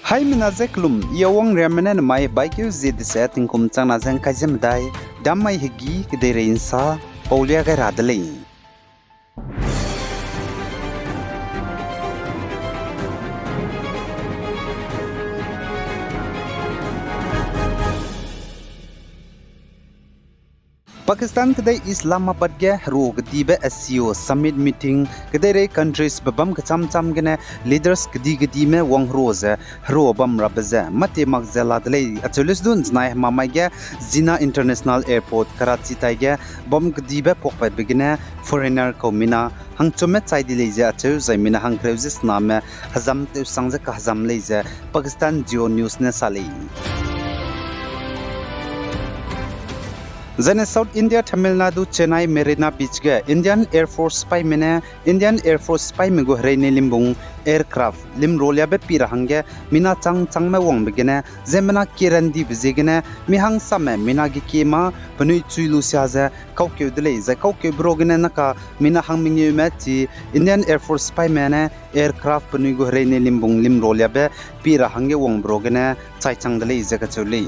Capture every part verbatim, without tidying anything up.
Haimena ze kelum, I Awang Riamme ne nemai baikeu zie dese tingkum changna ze ngkai ze medai, dam mai hegî kedeirei nsa paulia gai ra de lei. Pakistan kedei Islamabad ge herua kedibe S C O Summit Meeting kedeirei countries bebâm kechâm châm gene leaders kedi kedime wangherua ze herua bam rabe ze mâtie mak ze la de lei. Acheu leusdu nzenai hemamai ge Jinnah International Airport Karachi tai ge bam kedibe puakpatbe gene foreigner kau mina hangchumme chai di lei ze acheu zai mina hangkereu ze sename hezam tewsang ze kahezam lei ze Pakistan Jio News ne sa lei. Zaine South India Tamil Nadu Chennai Marina Beach ge Indian Air Force sipaime ne Indian Air Force sipaime gu hereine limbung aircraft limroliabe pi ra hangge mina chang changme wangbe gene ziemmena kierandibe ziegene mi hangsamme mina gekie mâ penui chui lu sia ze kaukeu de lei. Zai kaukeube ruagene naka mina hangmengeume chi Indian Air Force sipaime ne aircraft penui gu hereine limbung limroliabe pi ra hangge wangbe ruagene chaichang de lei ze kacheu lei.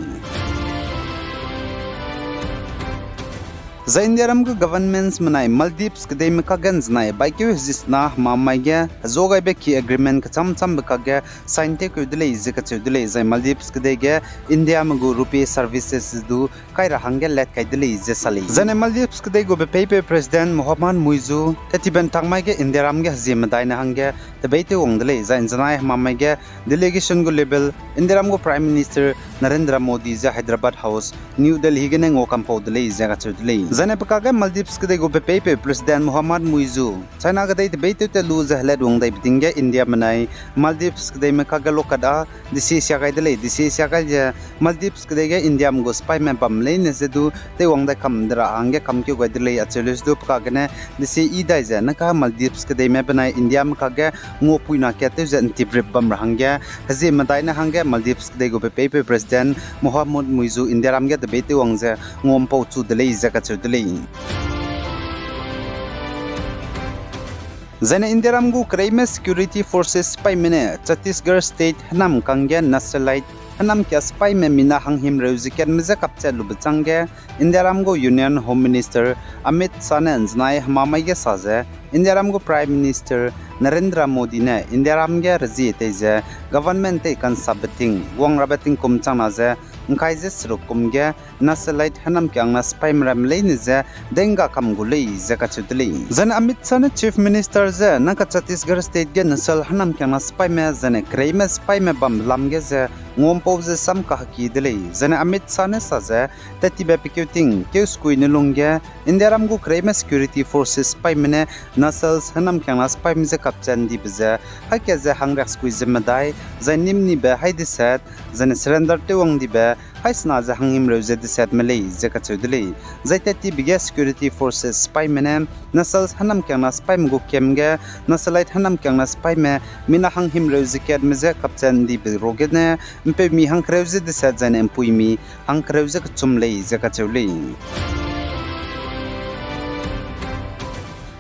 Zai Indiaram gu governments menai Maldives kedeime kakge nzenai baikeu hezisena hemamai ge hezuagaibe ki agreement kechâm châmbe kakge sign tewkeu de lei ze kacheu de lei. Zai Maldives kedei ge Indiame gu rupee services du kai ra hangge lat kai de lei ze sa lei. Zaine Maldives kedei gu bepeipeu President Mohammad Muizzu, tetibe ntakmai ge Indiaram ge hezie medai ne hangge tebeitew wang de lei. Zai nzenai hemamai ge delegation gu level Indiaram gu Prime Minister Narendra Modi ze Hyderabad House, New Delhi gene nguakampau de lei ze kacheu de lei. Zaine pe kakge Maldives kedei gu bepeipeu President Mohammad Muizzu, China kedei tebeitew tat lu ze helatwang daibe ting ge India menai Maldives kedeime kakge lokat â desi sia gai de lei. Desi sia gai ze Maldives kedei ge Indiame gu sipaime bam leine ze du teiwang dai kam de ra hangge kamkeu gai de lei. Acheu leusdu pe kakgene desi yi dai ze naka Maldives kedeime benai Indiame kakge nguapuina kat tew ze ntiprip bam ra hangge hezie medai ne hangge Maldives kedei gu bepeipeu President Mohammad Muizzu Indiaram ge tebeitew wang ze nguampau chu de lei ze kacheu de lei. Zaine Indiaram gu kereime security forces sipaime ne Chhattisgarh State hênamkang ge Naxalite hênamkia sipaime mina hanghimreu ze katme je kapchat lube chângge Indiaram gu Union Home Minister Amit Shah ne nzenai hemamai ge sa ze, Indiaram gu Prime Minister Narendra Modi ne Indiaram ge rezie tei ze government tei kansabe ting wang rabe tingkum changna ze ngkai ze seruk kum ge Naxalite hênamkiangna sipaime ramme leine ze dengga kam gu lei ze kacheu de lei. Zaine Amit Shah ne Chief Minister je naka Chhattisgarh State ge Naxal hênamkiangna sipaime zaine kereime sipaime bambe lam ge ze nguampau ze sam kaheki de lei. Zaine Amit Shah ne sa ze, tattibe pekeu ting keu sekui ne lungge Indiaram gu kereime security forces sipaime ne Naxals hênamkiangna sipaime je kapchat ndibe ze haî kat ze hangriak sekui ze medai, zai nîm nibe haî deset, zaine surrender tewwang dibe haî sena ze hanghimreu ze desetme lei ze kacheu de lei. Zai tattibe ge security forces sipaime ne Naxals hênamkiangna sipaime gu camp ge Naxalite hênamkiangna sipaime mina hanghimreu ze katme je kapchat ndibe ruagene mpeumi hangkereu ze deset zaine mpuimi hangkereu ze kechum lei ze kacheu lei.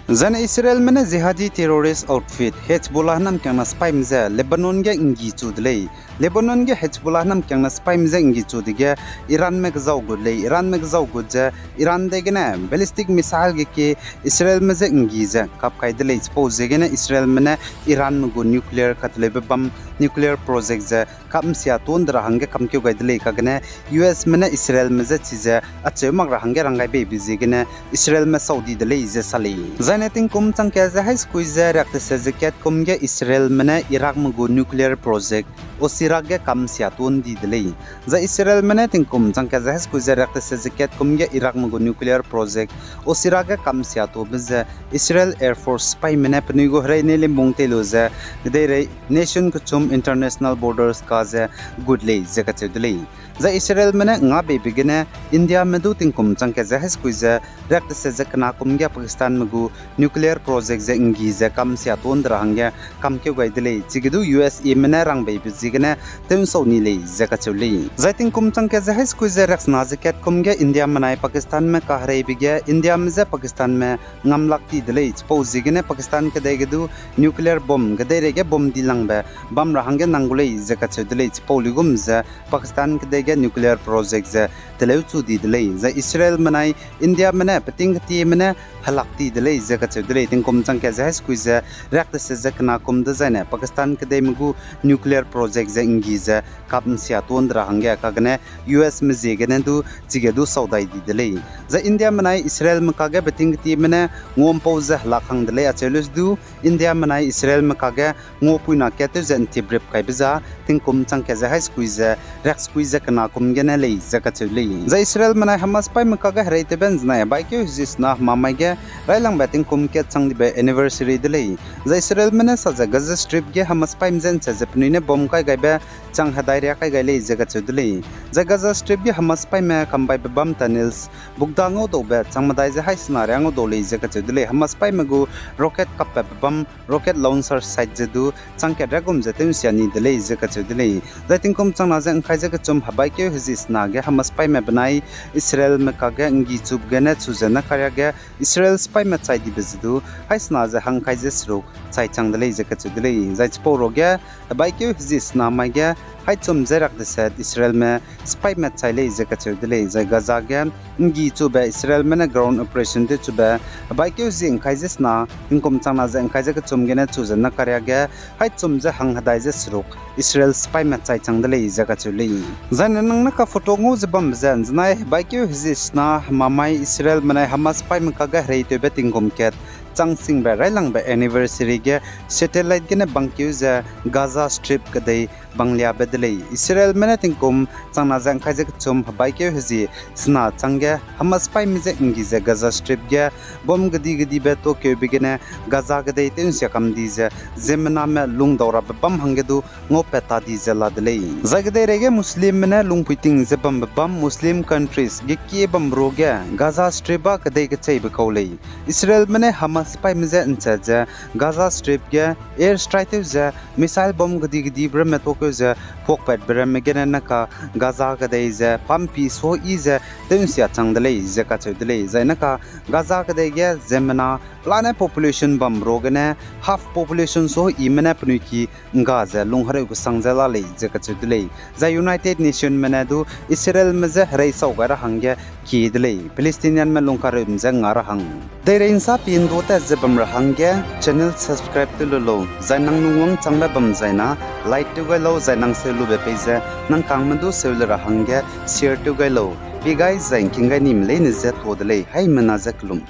Zaine Israelme ne jihadi terrorist outfit Hezbollah hênamkiangna sipaime je Lebanon ge nggi chu de lei. Lebanon ge Hezbollah hênamkiangna sipaime je nggi chu dege Iranme gezau gut lei. Iranme gezau gut ze Iran dei gene ballistic missile ge kie Israelme je nggi ze kap kai de lei. Chipau ziegene Israelme ne Iranme gu nuclear kateleube bam nuclear project ze kamsia ton de ra hangge kamkeu gai de lei kagene U S me ne Israelme je chize acheu mak ra hangge rang gai beibe ziegene Israelme sau di de lei ze sa lei. Zaine tingkum changkat ze haî sekui ze riak deset ze kat kum ge Israelme ne Irakme gu nuclear project Osirak ge kamsia ton di de lei. Zai Israelme ne tingkum changkat ze haî sekui ze riak deset ze kat kum ge Irakme gu nuclear project Osirak ge kamsia tobe ze Israel Air Force sipaime ne penui gu hereine limbung tei lu ze kedeirei nation kechum international borders ka ze gut lei ze kacheu de lei. Zai Israelme ne nga beibe gene Indiame du tingkum changkat ze haî sekui ze riak deset ze kena kum ge Pakistanme gu nuclear project ze nggi ze kamsia ton de ra hangge kamkeu gai de lei. Chige du U S Ame ne rang beibe ziegene tewnsau ni lei ze kacheu lei. Zai tingkum changkat ze haî sekui ze riaksena ze kat kum ge Indiame nai Pakistanme kahereibe ge Indiame je Pakistanme ngamlak ti de lei. Chipau ziegene Pakistan kedei ge du nuclear bomb kedeirei ge bomb dilangbe bam ra hangge nang gu lei ze kacheu de lei, chipau luigum ze Pakistan kedei ge nuclear project ze teleu chu di de lei. Zai Israelme nai Indiame ne peting ketieme ne helak ti de lei ze kacheu de lei. Tingkum changkat ze hai sekui ze riak deset ze kena kum dezaine Pakistan kedeime gu nuclear project ze nggi ze kap nsia tuan de ra hangge kagene U S me ziegene du chige du saudai di de lei. Zai Indiame nai Israelme kage peting ketieme ne nguampau ze helak hang de lei acheu lus du, Indiame nai Israelme kage nguapuina kat tew ze ntiprip kaibe za tingkum changkat ze hai sekui ze riak sekui ze kena kum gene lei ze kacheu lei. Zai Israelme nai Hamas paîme kage hereitewbe nzenai hebaikeu hezie sena hemamai ge railangbe tingkum kat chang dibe anniversary de lei. Zai Israelme ne sa ze Gaza Strip ge Hamas paîme je nchat ze penui ne bomb kai gaibe chang hedai riak kai gai lei ze kacheu de lei. Zai Gaza Strip ge Hamas paîme kambaibe bam tunnels bukda ngaudaube chang medai ze hai sena riak ngaudau lei ze kacheu de lei. Hamas paîme gu rocket kapbe bam, rocket launcher site ze du changkat riak gum ze tew'nsia ni de lei ze kacheu de lei. Zai tingkum changna ze ngkai ze kechum hebaikeu hezie sena ge Hamas paîme benai Israelme kage nggi chube gene chu ze ne kariage Israel sipaîme chai dibe ze du hai sena ze hangkai ze seruk chai chang de lei ze kacheu de lei. Zai chipau ruage hebaikeu hezie sena mai ge hai chum ze riak deset Israelme sipaîme chai lei ze kacheu de lei. Zai Gaza ge nggi chube Israelme ne ground operation tew chube hebaikeu hezie ngkai ze sena tingkum changna ze ngkai ze kechum gene chu ze ne kariage hai chum ze hang hedai ze seruk Israel sipaîme chai chang de lei ze kacheu lei. Zaine nang ne ka photo ngau ze bambe ze nzenai hebaikeu hezie sena hemamai Israelme nai Hamas paîme kage hereitewbe tingkum kat chang singbe railangbe anniversary ge satellite gene bangkeu ze Gaza Strip kedei bangliabe de lei. Israelme ne tingkum changna ze ngkai ze kechum hebaikeu hezie sena changge Hamas paîme je nggi ze Gaza Strip ge bomb gedi gedibe tuakeube gene Gaza kedei tew'nsia kam di ze ziemmename lungdau rabe bam hangge du ngaupat ta di ze la de lei. Zai kedeireige Muslimme ne lungpui ting ze bambe bam Muslim countries gekie bam ruage Gaza Strip â kedei kecheibe kau lei. Israelme ne Hamas paîme je nchat ze Gaza Strip ge air strike tew ze missile bomb gedi gedibe ramme tuakeu ze puakpatbe ramme gene ne ka Gaza kedei ze pampi suayi ze tew'nsia chang de lei ze kacheu de lei. Zai ne ka Gaza kedei ge ziemmena pelane population bam ruagene half population suayime ne penui ki ngga ze lunghereu kesang ze la lei ze kacheu de lei. Zai United Nationme ne du Israelme je herei sau gai ra hangge kie de lei, Palestinianme lungkareum ze nga ra hang. Deirei nsa pi ndu tat ze bam ra hangge channel subscribe tew lu lau, zai nang lungwang changbe bam zaina like tew gai lau, zai nang seu lube pei ze nang kangme du seu le ra hangge share tew gai lau. Pi gai zai ngking gai nime leine je tuâ de lei, haimena je kelum.